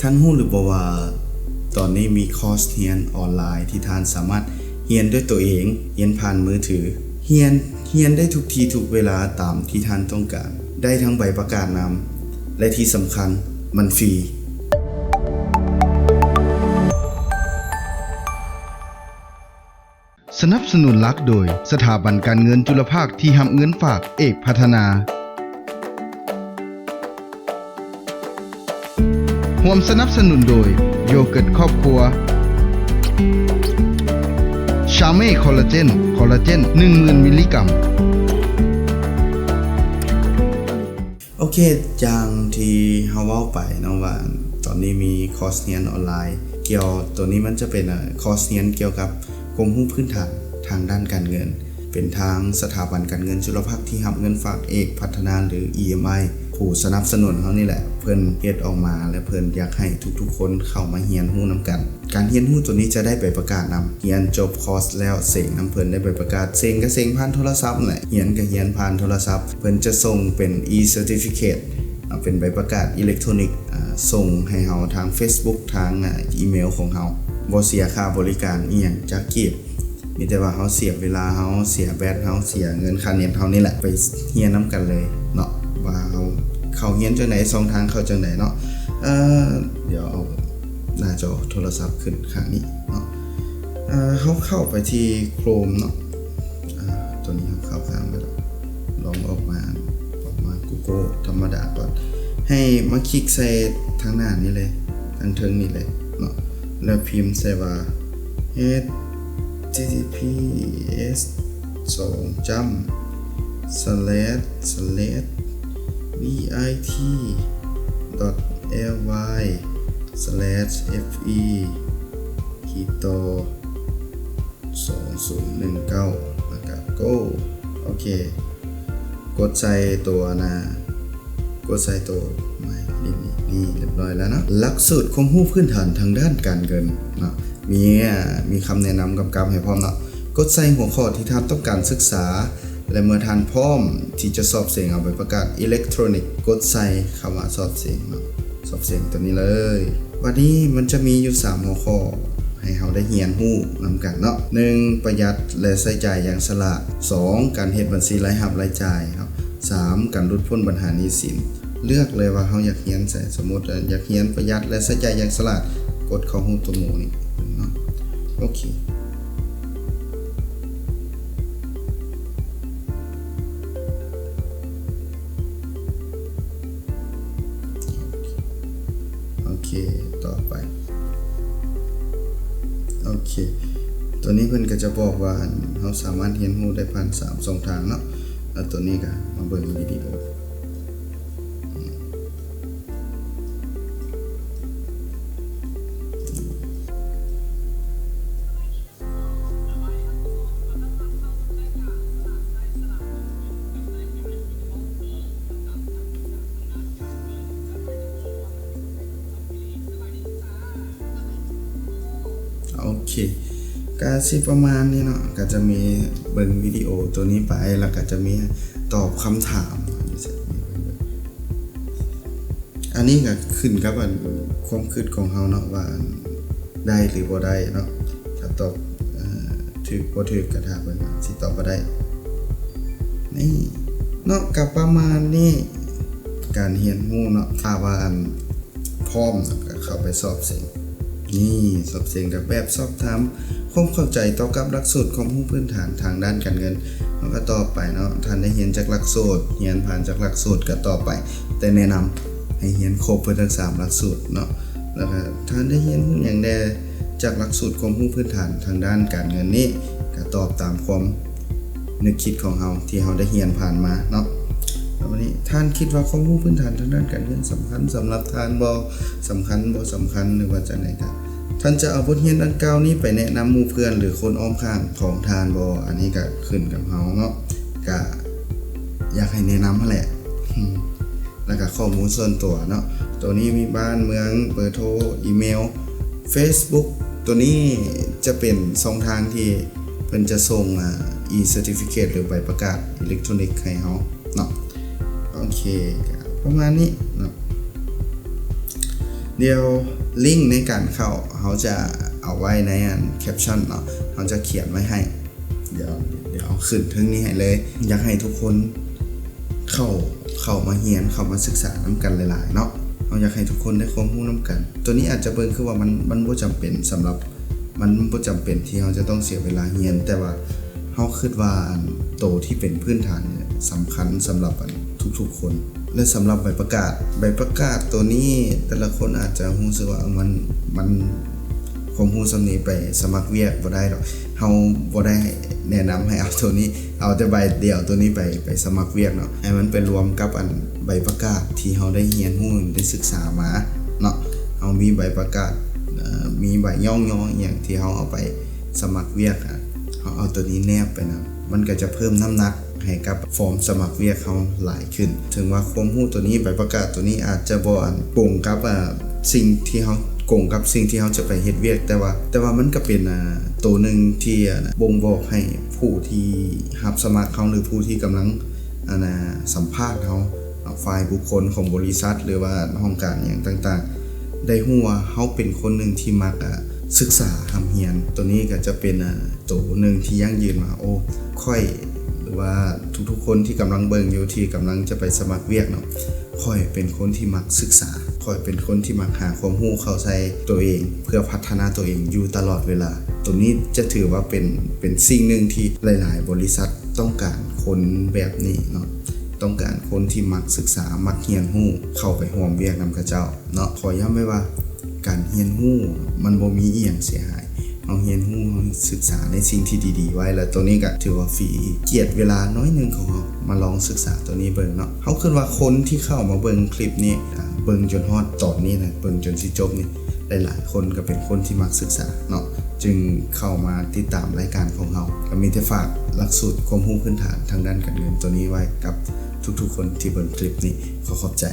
ທ່ານຮູ້ຫຼືບໍ່ວ່າ ຕອນນີ້ມີຄອສຮຽນອອນລາຍທີ່ທ່ານສາມາດຮຽນດ້ວຍຕົວເອງ, ຮຽນຜ່ານມືຖື, ຮຽນ, ຮຽນໄດ້ທຸກທີ່ທຸກເວລາຕາມທີ່ທ່ານຕ້ອງການ, ໄດ້ທັງໃບປະກາດນຳ ແລະ ທີ່ສຳຄັນ, ມັນຟຣີ. ສະໜັບສະໜູນຫຼັກໂດຍ ສະຖາບັນການເງິນຈຸລະພາກທີ່ຮັບເງິນຝາກເອກພັດທະນາ. ຮ່ວມສະໜັບສະໜູນໂດຍ ໂຢເກີດຄອບຄົວ, ຊາເມ ຄໍລາເຈນ, ຄໍລາເຈນ ໜຶ່ງໝື່ນມິນລີກຣາມ. ໂອເຄ, ຢ່າງທີ່ເຮົາເວົ້າໄປເນາະວ່າ ຕອນນີ້ມີຄອສຮຽນອອນລາຍ ກ່ຽວ ໂຕນີ້ມັນຈະເປັນ ເອີ ຄອສຮຽນກ່ຽວກັບຄວາມຮູ້ພື້ນຖານທາງດ້ານການເງິນ, ເປັນທາງສະຖາບັນການເງິນຈຸລະພາກທີ່ຮັບເງິນຝາກເອກພັດທະນາ ຫຼື ອີເອັມໄອ ຜູ້ສະໜັບສະໜູນເຮົານີ້ແຫຼະ ເພິ່ນເຮັດອອກມາ ແລະ ເພິ່ນຢາກໃຫ້ທຸກໆຄົນເຂົ້າມາຮຽນຮູ້ນຳກັນ. ການຮຽນຮູ້ໂຕນີ້ຈະໄດ້ໃບປະກາດນຳ, ຮຽນຈົບຄອສແລ້ວເສັງນຳເພິ່ນໄດ້ໃບປະກາດ, ເສັງກະເສັງຜ່ານໂທລະສັບແຫຼະ, ຮຽນກະຮຽນຜ່ານໂທລະສັບ, ເພິ່ນຈະສົ່ງເປັນ e-certificate ເນາະ, ເປັນໃບປະກາດອີເລັກໂທນິກ ອາ ສົ່ງໃຫ້ເຮົາທາງເຟສບຸກ ທາງ ອາ ອີເມວຂອງເຮົາ, ບໍ່ເສຍຄ່າບໍລິການອີ່ຫຍັງຈັກກີບ. ມີແຕ່ວ່າເຮົາເສຍເວລາເຮົາ, ເສຍແບັດເຮົາ, ເສຍເງິນຄ່າເນັດເຮົານີ້ແຫຼະ, ໄປຮຽນນຳກັນເລີຍເນາະ ວ່າເຮົາເຂົ້າຮຽນຈັ່ງໃດ, ຊ່ອງທາງເຂົ້າຈັ່ງໃດເນາະ. ເອີ ດຽວເອົາໜ້າຈໍໂທລະສັບຂຶ້ນຂ້າງນີ້ເນາະ. ເອີ ເຮົາເຂົ້າໄປທີ່ໂຄຣມເນາະ. ອາ ໂຕນີ້ເຮົາເຂົ້າຂ້າງໄປແລ້ວ, ລອງອອກມາ, ອອກມາ Google ທຳມະດາກ່ອນ. ໃຫ້ມາຄລິກໃສ່ທາງໜ້ານີ້ເລີຍ, ທາງເທິງນີ້ເລີຍເນາະ, ແລ້ວພິມໃສ່ວ່າ ເອັດທີທີພີເອັສ ສອງຈ້ຳ ສະແລັດ ສະແລັດ ບີໄອທີ ດອດ ແອລວາຍ ສະແລັດ ເອັຟອີ ຂີດຕໍ່ ສອງສູນໜຶ່ງເກົ້າ ແລ້ວກະ Go. ໂອເຄ, ກົດໃສ່ຕົວນະ, ກົດໃສ່ຕົວໝາຍເລກນີ້. ນີ້ ລຽບຮ້ອຍແລ້ວເນາະ. ຫຼັກສູດຄວາມຮູ້ພື້ນຖານທາງດ້ານການເງິນເນາະ, ມີ ມີຄຳແນະນຳກຳກັບໃຫ້ພ້ອມເນາະ. ກົດໃສ່ຫົວຂໍ້ທີ່ທ່ານຕ້ອງການສຶກສາ ແລະ ເມື່ອທ່ານພ້ອມທີ່ຈະສອບເສັງເອົາໃບປະກາດອີເລັກໂທຣນິກ, ກົດໃສ່ຄຳວ່າສອບເສັງເນາະ, ສອບເສັງຕົວນີ້ເລີຍ. ບັດນີ້ມັນຈະມີຢູ່ສາມຫົວຂໍ້ໃຫ້ເຮົາໄດ້ຮຽນຮູ້ນຳກັນເນາະ. ໜຶ່ງ ປະຢັດ ແລະ ໃຊ້ຈ່າຍຢ່າງສະຫຼາດ. ສອງ ການເຮັດບັນຊີລາຍຮັບລາຍຈ່າຍເນາະ. ສາມ ການຫຼຸດພົ້ນບັນຫາໜີ້ສິນ. ເລືອກເລີຍວ່າເຮົາຢາກຮຽນໃສ. ສົມມຸດ ເອີ ຢາກຮຽນປະຢັດ ແລະ ໃຊ້ຈ່າຍຢ່າງສະຫຼາດ, ກົດເຂົ້າຮູບຕົວໝູນີ້ເນາະ. ໂອເຄ. ໂອເຄ, ຕໍ່ໄປ. ໂອເຄ, ຕົວນີ້ເພິ່ນກໍຈະບອກວ່າ ອັນ ເຮົາສາມາດຮຽນຮູ້ໄດ້ຜ່ານສາມຊ່ອງທາງເນາະ. ແລ້ວຕົວນີ້ກໍມາເບິ່ງວິດີໂອ. ໂອເຄ, ກະຊິປະມານນີ້ເນາະ, ກະຈະມີເບິ່ງວິດີໂອໂຕນີ້ໄປ ແລ້ວກະຈະມີຕອບຄຳຖາມ. ອັນນີ້ກໍຂຶ້ນກັບ ອັນ ຄວາມຄິດຂອງເຮົາເນາະ ວ່າ ອັນ ໄດ້ຫຼືບໍ່ໄດ້ເນາະ. ຖ້າຕອບ ເອີ ຖືກບໍ່ຖືກ ກໍຖ້າເບິ່ງວ່າຊິຕອບບໍ່ໄດ້. ນີ້ເນາະ ກໍປະມານນີ້ ການຮຽນຮູ້ເນາະ. ຖ້າວ່າ ອັນ ພ້ອມ ກໍເຂົ້າໄປສອບເສັງ. ນີ້ ສອບເສັງກໍແບບສອບຖາມຄວາມເຂົ້າໃຈຕໍ່ກັບຫຼັກສູດຄວາມຮູ້ພື້ນຖານທາງດ້ານການເງິນ. ເຮົາກໍຕອບໄປເນາະ, ທ່ານໄດ້ຮຽນຈັກຫຼັກສູດ, ຮຽນຜ່ານຈັກຫຼັກສູດ ກໍຕອບໄປ. ແຕ່ແນະນຳໃຫ້ຮຽນຄົບເບິດທັງສາມຫຼັກສູດເນາະ. ແລ້ວກໍທ່ານໄດ້ຮຽນຮູ້ຫຍັງແດ່ຈາກຫຼັກສູດຄວາມຮູ້ພື້ນຖານທາງດ້ານການເງິນນີ້ ກໍຕອບຕາມຄວາມ ນຶກຄິດຂອງເຮົາທີ່ເຮົາໄດ້ຮຽນຜ່ານມາເນາະ. ແລ້ວບັດນີ້ ທ່ານຄິດວ່າຄວາມຮູ້ພື້ນຖານທາງດ້ານການເງິນສຳຄັນສຳລັບທ່ານບໍ່? ສຳຄັນບໍ່ສຳຄັນ ຫຼືວ່າຈັ່ງໃດກໍ ທ່ານຈະເອົາບົດຮຽນດັ່ງກ່າວນີ້ໄປແນະນຳໝູ່ເພື່ອນ ຫຼື ຄົນອ້ອມຂ້າງຂອງທ່ານບໍ່? ອັນນີ້ກໍຂຶ້ນກັບເຮົາເນາະ, ກໍຢາກໃຫ້ແນະນຳຫັ້ນແຫຼະ. ແລ້ວກໍຂໍ້ມູນສ່ວນຕົວເນາະ. ໂຕນີ້ມີບ້ານເມືອງ, ເບີໂທ, ອີເມວ, ເຟສບຸກ. ໂຕນີ້ຈະເປັນຊ່ອງທາງທີ່ເພິ່ນຈະສົ່ງ ອາ e-certificate ຫຼື ໃບປະກາດອີເລັກໂທຣນິກໃຫ້ເຮົາເນາະ. ໂອເຄ, ກໍປະມານນີ້ເນາະ. ດຽວລິ້ງໃນການເຂົ້າ ເຮົາຈະເອົາໄວ້ໃນອັນ caption ເນາະ ເຮົາຈະຂຽນໄວ້ໃຫ້ ດຽວ ດຽວເອົາຂຶ້ນເທິງນີ້ໃຫ້ເລີຍ. ຢາກໃຫ້ທຸກຄົນເຂົ້າ ເຂົ້າມາຮຽນ ເຂົ້າມາສຶກສານຳກັນຫຼາຍໆເນາະ. ເຮົາຢາກໃຫ້ທຸກຄົນໄດ້ຄວາມຮູ້ນຳກັນ. ໂຕນີ້ອາດຈະເບິ່ງຄືວ່າມັນ ມັນບໍ່ຈຳເປັນສຳລັບ ມັນບໍ່ຈຳເປັນທີ່ເຮົາຈະຕ້ອງເສຍເວລາຮຽນ, ແຕ່ວ່າເຮົາຄິດວ່າອັນໂຕທີ່ເປັນພື້ນຖານນີ້ແຫຼະສຳຄັນສຳລັບອັນທຸກໆຄົນ. ແລະ ສຳລັບໃບປະກາດ ໃບປະກາດໂຕນີ້ ແຕ່ລະຄົນອາດຈະຮູ້ສຶກວ່າ ເອີ ມັນ ມັນ ຄວາມຮູ້ສ່ຳນີ້ໄປສະໝັກວຽກບໍ່ໄດ້ດອກ. ເຮົາບໍ່ໄດ້ແນະນຳໃຫ້ເອົາໂຕນີ້ ເອົາແຕ່ໃບດຽວໂຕນີ້ໄປ ໄປສະໝັກວຽກເນາະ. ໃຫ້ມັນໄປລວມກັບອັນໃບປະກາດທີ່ເຮົາໄດ້ຮຽນຮູ້ ໄດ້ສຶກສາມາເນາະ. ເຮົາມີໃບປະກາດ ເອີ ມີໃບຍ້ອງຍໍອີ່ຫຍັງທີ່ເຮົາເອົາໄປສະໝັກວຽກ ເຮົາເອົາໂຕນີ້ແນບໄປນຳ ມັນກໍຈະເພີ່ມນ້ຳໜັກໃຫ້ກັບຟອມສະໝັກວຽກເຮົາຫຼາຍຂຶ້ນ. ເຖິງວ່າຄວາມຮູ້ໂຕນີ້ ໃບປະກາດໂຕນີ້ອາດຈະບໍ່ອັນກົງກັບ ອາ ສິ່ງທີ່ເຮົາ ກົງກັບສິ່ງທີ່ເຮົາຈະໄປເຮັດວຽກ, ແຕ່ວ່າ ແຕ່ວ່າມັນກໍເປັນ ອາ ໂຕໜຶ່ງທີ່ ອາ ບົ່ງບອກໃຫ້ຜູ້ທີ່ຮັບສະໝັກເຮົາ ຫຼື ຜູ້ທີ່ກຳລັງ ອັນນາ ສຳພາດເຮົາ ເນາະ ຝ່າຍບຸກຄົນຂອງບໍລິສັດ ຫຼືວ່າຫ້ອງການຫຍັງຕ່າງໆ ໄດ້ຮູ້ວ່າເຮົາເປັນຄົນໜຶ່ງທີ່ມັກ ອາ ສຶກສາຮ່ຳຮຽນ. ໂຕນີ້ກໍຈະເປັນ ອາ ໂຕໜຶ່ງທີ່ຢັ້ງຢືນວ່າ ໂອ້ ຂ້ອຍ ຫຼືວ່າທຸກໆຄົນທີ່ກຳລັງເບິ່ງຢູ່ ທີ່ກຳລັງຈະໄປສະໝັກວຽກເນາະ, ຂ້ອຍເປັນຄົນທີ່ມັກສຶກສາ, ຂ້ອຍເປັນຄົນທີ່ມັກຫາຄວາມຮູ້ເຂົ້າໃສ່ຕົວເອງ ເພື່ອພັດທະນາຕົວເອງຢູ່ຕະຫຼອດເວລາ. ໂຕນີ້ຈະຖືວ່າເປັນ ເປັນສິ່ງໜຶ່ງທີ່ຫຼາຍໆບໍລິສັດ ຕ້ອງການຄົນແບບນີ້ເນາະ, ຕ້ອງການຄົນທີ່ມັກສຶກສາ ມັກຮຽນຮູ້ ເຂົ້າໄປຮ່ວມວຽກນຳເຂົາເຈົ້າເນາະ. ຂໍຢ້ຳໄວ້ວ່າ ການຮຽນຮູ້ມັນບໍ່ມີອີ່ຫຍັງເສຍຫາຍ, ເຮົາຮຽນຮູ້ ເຮົາສຶກສາໃນສິ່ງທີ່ດີໆໄວ້ ແລ້ວໂຕນີ້ກໍຖືວ່າຟຣີ ກຽດເວລາໜ້ອຍໜຶ່ງຂອງເຮົາ ມາລອງສຶກສາໂຕນີ້ເບິ່ງເນາະ. ເຮົາຄິດວ່າຄົນທີ່ເຂົ້າມາເບິ່ງຄລິບນີ້ ອາ ເບິ່ງຈົນຮອດຕອນນີ້ນະ ເບິ່ງຈົນຊິຈົບນີ້ ຫຼາຍໆຄົນກໍເປັນຄົນທີ່ມັກສຶກສາເນາະ, ຈຶ່ງເຂົ້າມາຕິດຕາມລາຍການຂອງເຮົາ. ກໍມີແຕ່ຝາກຫຼັກສູດຄວາມຮູ້ພື້ນຖານທາງດ້ານການເງິນໂຕນີ້ໄວ້ກັບທຸກໆຄົນທີ່ເບິ່ງຄລິບນີ້. ຂໍຂອບໃຈ.